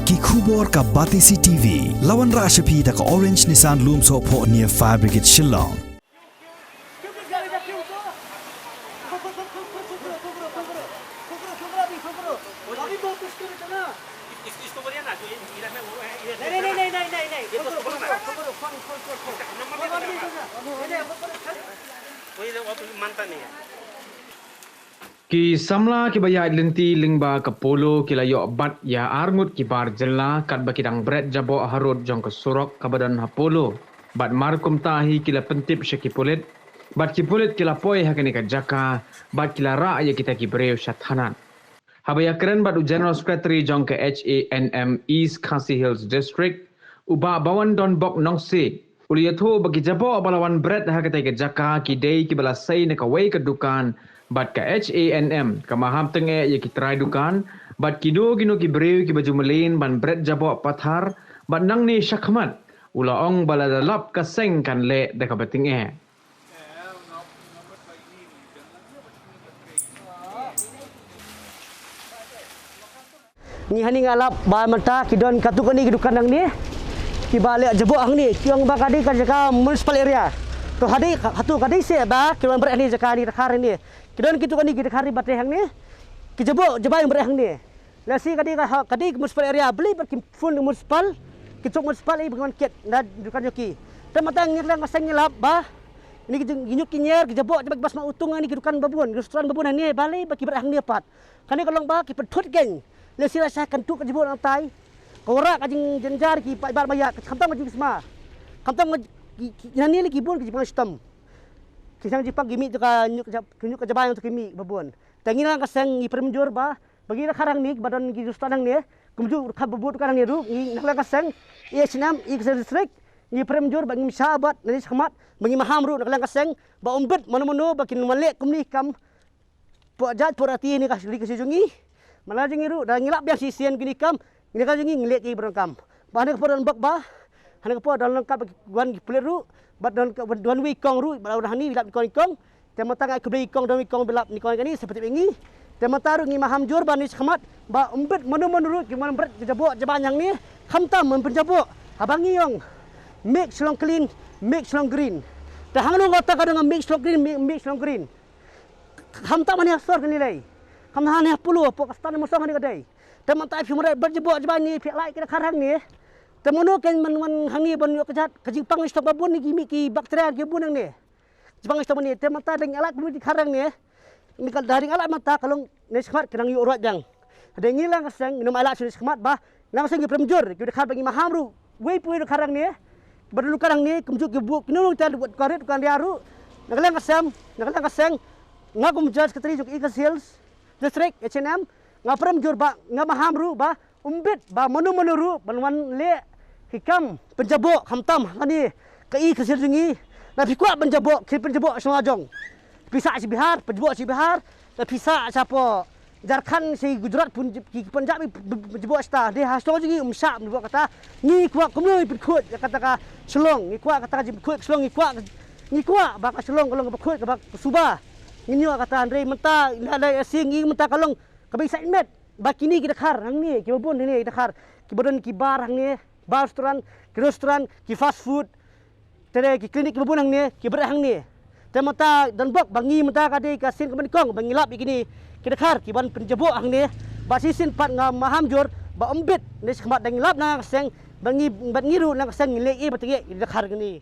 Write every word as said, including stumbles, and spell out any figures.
Ki khubor ka Batesi T V, la wanrah sha phi da ka Orange Nissan Lumsohphoh near Fire Brigade Shillong. Ki samla kiba ïaid lynti lyngba ka Polo ki la ïoh bat ïa arngut ki bar jylla katba ki dang bret jaboh harud jong ka surok kaba don ha Polo. Bad mar kumta hi ki la pyntip sha ki pulit. Bad ki pulit ki la poi ha kane ka jaka bad ki la rah ïa kita ki briew sha thanat. Haba ïakren bad u General Secretary jong ka H A N M East Khasi Hills District, u Bah Bawandon Bok Nongsi, u la ïathuh ba ki jaboh ba la wan bret ha katei ka jaka ki dei kiba la sei na kawei ka dukan, bad ka H A N M ka maham tyngeh ïa ki trai dukan, bad kino kino ki briew kiba ju mlien ban bret jaboh pathar, bad nangne shakhmat, u la ong ba lada lap ka seng kan leh da kaba tyngeh. Ngi hangne nga lap ba mynta ki don katto katne ki dukan hangne kiba leh jaboh hangne, ki ong ba ka dei ka jaka municipal area. To ha dei, hato ka dei seh ba ki wan bret hangne jaka hangne, dkhar hangne. Ki don kitto katne ki dkhar ba trei hangne, ki jaboh jabai bret hangne. Lehse ka dei ka, ka dei municipal area, balei ba ki phone municipal, ki chuk municipal, eh, ba ki wan kit na dukan jong ki. Te mynta ngi, nga seng ngi lap ba kine ki jing, ki ñiuh ki ñier, ki jaboh jabai, kiba sma utung hangne, ki dukan babun, ki restaurant babun hangne, balei ba ki bret hangne pat. Kane ka long ba ki pynthut kein. Lehse lashai kan tuh ka jaboh nangtai. Ka wanrah ka jingjynjar ki paidbah ba ïa, khamtam ka jingsma. Khamtam ka, ki, ki, hangne ki bun ki jingpang shitom. Ki seng jingpang ki mih jong ka ñiuh ka jab-, ki ñiuh ka jabai jong ki mih babun. Te ngi na ka seng ngi pyrshah mynjur ba, ba ki dkhar hangne ba don ki restaurant hangne, kumjuh ka babun dukan hangne ruh, ngi na ka liang ka seng, i H A N M, i Khasi Hills District, ngi pyrshah mynjur ba ngim shah bad nangne shakhmat ba ngi maham ruh na ka liang ka seng ba ym bit mano mano ba kin wan leh kumne ki kam pyrshah pyrshah hangne ha ka ri Khasi jong ngi. Mana jong ngi ruh da ngi lap biang shisien kine ki kam, ngi na ka jong ngi ngi leh ki ba donkam. Ba hangne ka por don bok ba, hangne ka por don lyngkot ba ki wan ki pulit ruh, bad don ka, don wei kong ruh, bad hangne lap ki kong, kong. Te mynta nga ai khublei ïa ki kong, don ki kong ba lap, ki kong kane sa pyntip ïa ngi. Te mynta ruh ngi maham jur ba nangne shakhmat ba ym bit mano mano ruh ki wan bret ki jaboh jabai hangne. Khamtam ban pynjaboh, haba ngi ong make Shillong clean, make Shillong green. Te hangno kata ka dang make Shillong clean, make, make Shillong green. Khamtam hangne ha sor kane lei. Khamtam hangne ha Polo, hapoh ka stand mosong hangne ka dei. Te mynta phi wan bret jaboh jabai hangne, phi ai ki dkhar hangne. Te mano kein ban wan hangne ban ïoh kjat, ka jingpang shitom babun, ki mih ki bacteria ki bun hangne. Jingpang shitom hangne, te mynta dang ïalap kumne ki dkhar hangne. Ngi ka dang ïalap mynta ka long nangne shakhmat ka dang ïoh ruh biang. Te ngi na ka liang ka seng ngin ym ïalap shuh nangne shakhmat ba, na ka seng ngi pyrshah mynjur, ki dkhar ba ngi maham ruh, wei pa wei dkhar hangne, ba don dukan hangne, kumjuh ki buk, kino kino ki dukan rit dukan ria ruh. Na ka liang ka seng, na ka liang ka seng, nga kum General Secretary jong i Khasi Hills District, H A N M, nga pyrshah mynjur ba, nga maham ruh ba, ym bit ba mano mano ruh ban wan leh ki kam pynjaboh khamtam hangne ka i Khasi Hills jong ngi. Lada phi kwah pynjaboh, ki pynjaboh sha la jong. Phi sah sha Bihar, pynjaboh sha Bihar. Lada phi sah shapoh Jharkhand, sha Gujarat, pyn-, ki pynjab, pyn-, pynjaboh shata. Dei ha Shillong jong ngi ym shah pynjaboh kata. Ngi kwah kumno ngi pynkhuid ïa kata ka Shillong, ngi kwah kata ka jingpynkhuid ka Shillong, ngi kwah, ngi kwah ba ka Shillong ka long kaba khuid, kaba suba. Ngin ïoh kata, hynrei mynta la la ïa sing ngi mynta ka long kaba ïasaid met. Ba kine ki dkhar hangne, kiba bun hangne ki dkhar, kiba don ki bar hangne, bar restaurant, ki restaurant, ki fast food, te ki clinic kiba bun hangne, ki bret hangne. Te mynta don bok ba ngi mynta ka dei ka sien kaba nyngkong ba ngi lap ïa kine ki dkhar ki ban pynjaboh hangne. Ba shisien pat nga maham jur ba ym bit nangne shakhmat da ngi lap na ka seng, ba ngi, ba ngi ruh na ka seng ngi leh ïa ba tyngeh ki dkhar kine.